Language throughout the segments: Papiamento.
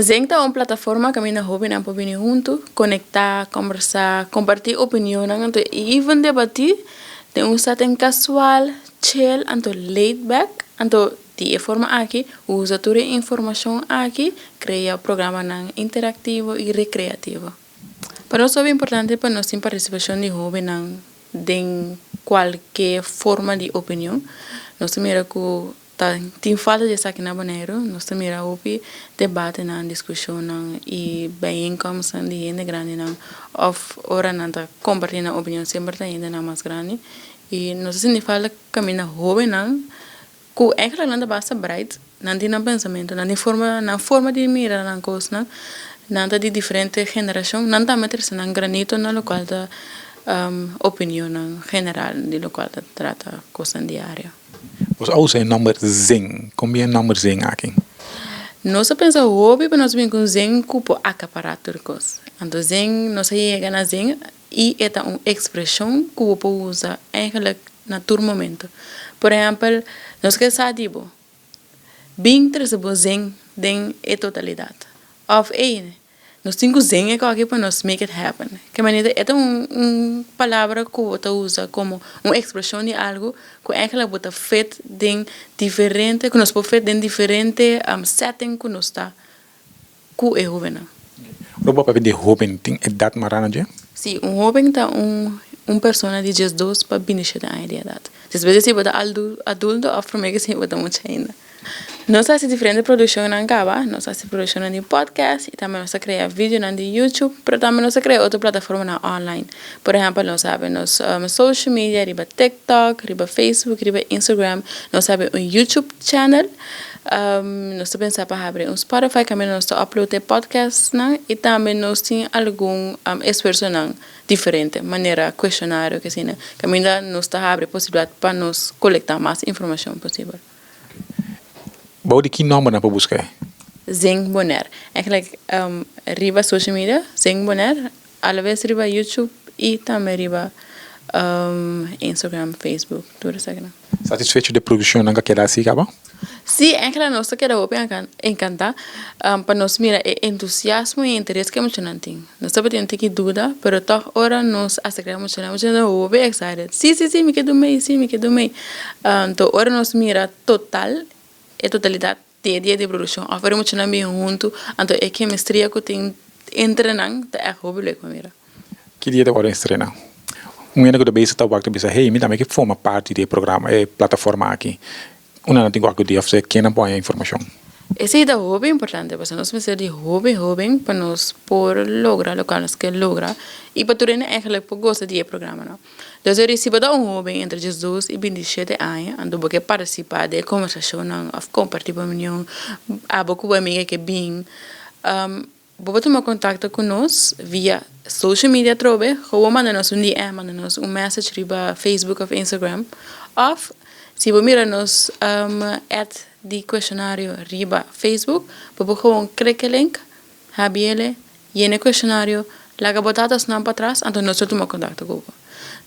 Zeng ta un plataforma kaminda hóbennan por bini huntu, konektá, kombersá, kompartí opinionnan anto even debatí den un setting kasual, chill anto laid back. Anto di e forma aki usa tur e informashon aki krea programanan interaktivo i rekreativo. Pa nos hopi importante pa nos tin partisipashon di hóbennan den kualke forma di opinion. Nos ta mira ku ta tin falta di esaki na Boneiru. Nos ta mira hopi debatenan, diskushonnan i bijeenkomstnan di hende grandinan òf ora nan ta kompartí nan opinion semper ta hendenan mas grandi. I nos ta sinti falta kaminda hóbennan ku eigenlijk nan ta basta bright, nan tin nan pensamentu, nan tin forma, nan forma di mira nan kosnan, nan ta di diferente generashon, nan tambe trese nan granito na lokual ta opinionnan general di lokual ta trata kosnan diario. Bos a usa e nòmber Zeng. Kon bin e nòmber Zeng aki? Nos a pensa hopi pa nos bin ku Zeng ku por akapará tur kos. Anto Zeng, nos a yega na Zeng i e ta un ekspreshon ku bo por usa eigenlijk na tur momento. Por ehèmpel, nos ke sa di bo, Bin trese bo zeng den e totalidat. Òf, Ey, nos tin ku zeng e kòki pa nos make it happen. Ke manera e ta un palabra ku bo ta usa komo un ekspreshon di algu ku eigenlijk bo ta fit den diferente, ku nos por fit den diferente setting ku nos ta ku e hóbennan. Ora bo papia di hóben, tin edat mará na dje? Sí, un hóben ta un persona di 12 pa 27 aña di edat. Despues di esei bo ta adulto òf promé ku esei bo ta mucha ainda. Nos ta hasi diferente produkshonnan kaba. Nos ta hasi produkshonnan di podcast i tambe nos ta krea videonan di YouTube, pero tambe nos ta krea otro plataformanan online. Por ehèmpel, nos habri nos social media riba TikTok, riba Facebook, riba Instagram. Nos habri un YouTube channel. Nos ta pensa pa habri un Spotify kaminda nos ta upload e podcastnan i tambe nos tin algun esfuersonan diferente manera kuestionario ke asina kaminda nos ta habri posibilidat pa nos kolektá mas informashon posibel. Bou di ki nòmber nan por buska e? Zeng Bonaire. Eigenlijk riba social media Zeng Bonaire, alabes riba YouTube i tambe riba Instagram, Facebook, tur esakinan. Satisfecho di e produkshonnan ku a keda hasi kaba? Sí, eigenlijk nos ta keda hopi enkantá pa nos mira e entusiasmo i interes ku e muchanan tin. Nos tabatin un tiki duda, pero tòg ora nos a aserká e muchanan, e muchanan ta hopi excited. Sí, sí, sí, mi ke dumei, sí, mi ke dumei. Anto ora nos mira total, e totalidat di e dia di produkshon, òf ora e muchanan bin huntu, anto e kemistria ku tin entre nan ta ègt hopi leuk pa mira. Ki dia ta wòrdu estrená? Un hende ku ta bezig ta wak ta bisa, Hey, mi tambe ke forma parti di e programa, e plataforma aki. Unda nan tin ku akudí òf sea ken nan por haña informashon? Esei ta hopi importante pasobra nos mester di hopi hóben pa nos por logra lokual nos ke logra i pa tur hende eigenlijk por gosa di e programanan. Dus e si bo ta un hóben entre 12 i 27 aña anto bo ke partisipá den e kombersashonnan òf kompartí bo opinion, abo ku bo amiga ke bin, bo por tuma kontakto ku nos via social media atrobe, gewoon manda nos un DM, manda nos un message riba Facebook òf Instagram. Òf si bo mira nos ad di kuestionario riba Facebook, bo por gewoon klik e link, habiele, yena e kuestionario, laga bo datosnan patras, anto nos lo tuma kontakto ku bo.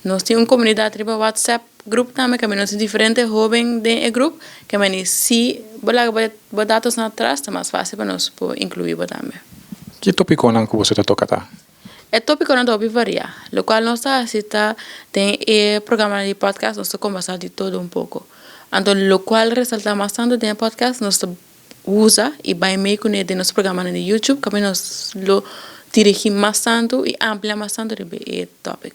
Nos tin un komunidat riba WhatsApp grup tambe, kaminda nos tin diferente hóben den e grup, ke meni si bo laga bo datosnan atras ta mas fásil pa nos por inkluí bo tambe. Ki topikonan ku boso ta toka ta? E topikonan ta hopi variá. Lokual nos ta hasi ta den e programanan di podcast nos ta kombersá di todo un poko. Anto lokual resaltá mas tantu den e podcast nos ta usa i bai mei kuné den nos programanan di YouTube kaminda nos lo dirigí mas tantu i amplia mas tantu riba e topic.